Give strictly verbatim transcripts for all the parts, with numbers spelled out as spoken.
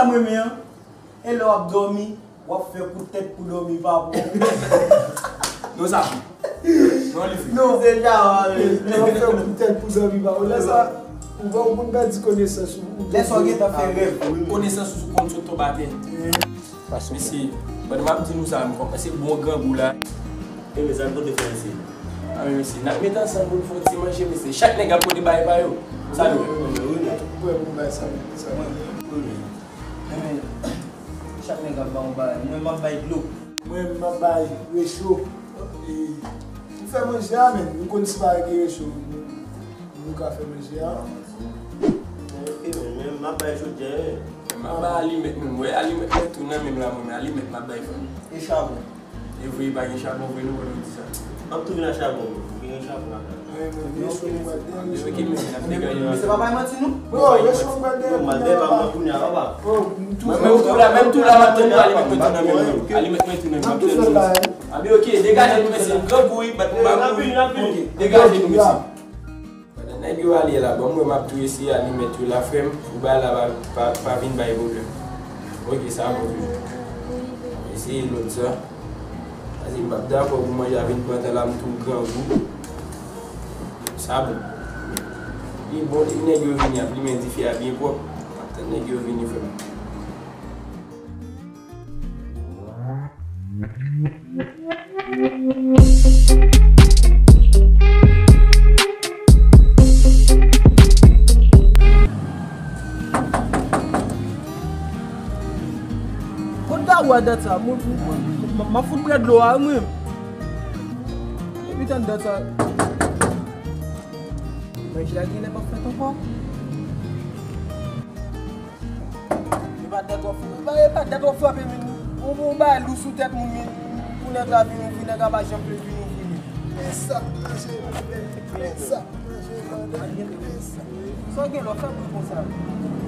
Sa m renmen an, e lè w ap dòmi, w ap fè kout tèt pou dòmi pa bon. Non, sa. Non, li fè. Non, se Jawa, wi. Lè w ap fè kout tèt pou dòmi pa bon. Lè sa, ou va, ou konn pèdi konesans ou. Lè sa w gentan fè rèv. Konesans ou konn sot tonbe atè. Mesye, pandan m ap di nou sa, m kòmanse bon grangou la. E mezanmi, kote frè mesye? A, men mesye, n ap met ansanm pou n fè yon ti manje, mesye. Chak nèg ap pote bagay pa yo. Sa nou wè? Wi, wi, wi. Ou prè pou bagay sa, sa. Wi, wi. Men, men, chak nèg ap ba yon bagay. Mwen, m ap bay dlo. Mwen, m ap bay recho. E, m fè manje a, men. Ou konn si pa gen recho. Nou ka fè manje a. Ok, men, men m ap bay chodyè, wi. M ap bay alimèt menm, wi. Alimèt mwen tou nan menm la, mwen, men alimèt m ap bay fanmi. E chabon? E vre, pa gen chabon vre, nou, wè nou di sa. M ap tou vin ak chabon, wi. Gen chabon lakay. Wi, men, men, ok, men, men, men, men, men, se pa bay manti, non? Bon, recho m pral dèyè. Bon, m al dèyè pa mwen kounye a, papa. Mwen, menm tou la, menm tou la, m ap tann nou, alimèt mwen tou nan menm, wi. Alimèt mwen tou nan menm, m ap tann nou. Anben, ok, degaje nou, mesye. Grangou, wi, bat, bat, ok, degaje nou, mesye. Pandan nèg yo ale la, ban m wè m ap tou eseye alimèt yo la, frè m, pou bagay la pa, pa, pa vin bay pwoblèm. Ok, sa bon toujou. Eseye lòt sa. Paske m p ap dakò pou manje a vin pran tan la, m tou grangou. Sa bon. Li bon, depi nèg yo vini, ap limen dife a byen pwòp. M ap tann nèg yo vini, frè m. Kot dawou a dat sa? Mwen, mwen, mwen, m ap fout prè dlo a, mwen. Epi tann dat sa. Manje a genlè p ap fèt ankò. E pa dat w ap frape, e pa, e pa dat w ap frape, men. Ou, ou bay lou sou tèt moun, men. Pou nèg la vin ouvri, nèg la pa janm vle vin ouvri, men. Men sa k manje, men. Men sa k manje, men. Men sa. Sa w gen lè w fè bri konsa?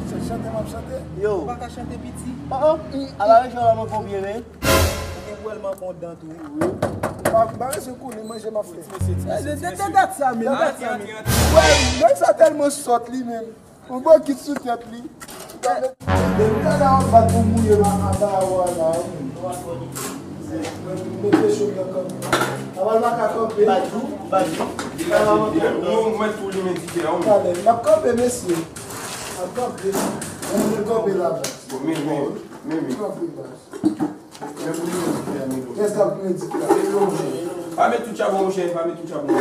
Se chante m ap chante? Yo. Ou pa ka chante piti? An, an. Ala yo jwe la mwen konbyen, men. Ou gen pwèlman kondan tou. Wi. Pa, pa bezwen konnen manje m ap fè. E, de, de, de dat sa, men, dat sa, men. Wè, nèg sa tèlman sòt li menm. Yon bokit sou tèt li. Depi talè w ap bat pou mouye ma, ma ba ou a la, wi. Mete cho nan kanpe. Aval pa ka kanpe. Badjou, badjou. Mwen, mwen tou limen dife a, wi. Talè, m ap kanpe, mesye. M ap kanpe. Mwen, mwen kanpe la, baz. Bon, men, men, men, men. Kanpe, baz. Mwen pou limen dife a, men. Kès k ap limen dife a? Pa met tout chabon, monchè, pa met tout chabon.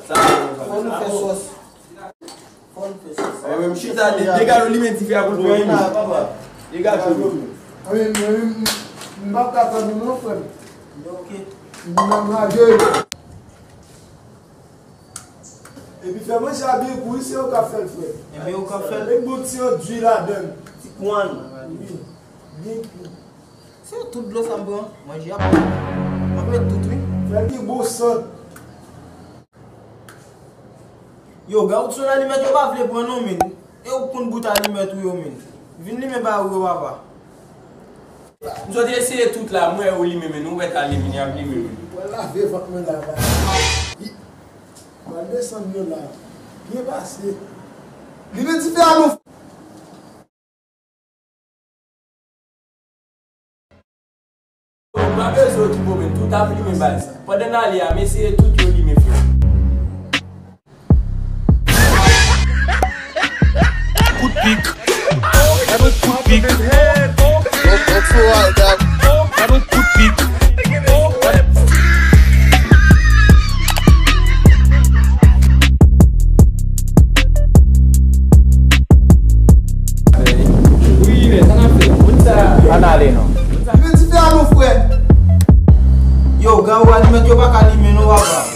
Sa, fò nou fè sòs. Fò n fè sòs. Mwen menm chita, de, degaje w limen dife a pou l pran. Papa. Degaje w. Mwen menm, mwen menm, m p ap ka tann ou non, frè m. Ok. M ap lage. Epi fè manje a byen kou, wi, se yo k ap fè l, frè. Ebyen, yo k ap fè l. Met bon ti andui ladan l. Ti kwann. Wi. Byen kou. Se tout dlo sa m pran, manje a pran. M ap met tout, wi. Fè l gen bon sant. Yo, Gawoud, se yon alimèt yo pa vle pran non, men. E ou konn bout alimèt ou yo, men. Vin limen ba ou yo, papa. M sot eseye tout la, m wè yo limen, men. Nou wè talè vini ap limen, men. Mwen lave vant mwen la, ba. Mwen desann yo la. Byen pase. Limen dife a non. M pa bezwen okipe w, men tout ap limen baz. Pandan n ale a, m eseye tout yo limen, frè. Kout pik. Gade yon kout pik. Gade yon kout pik. Wi, men sa n ap fè? Moun sa. Ann ale non. Men dife a non, frè. Yo, Gawo, alimèt yo pa ka limen non, papa.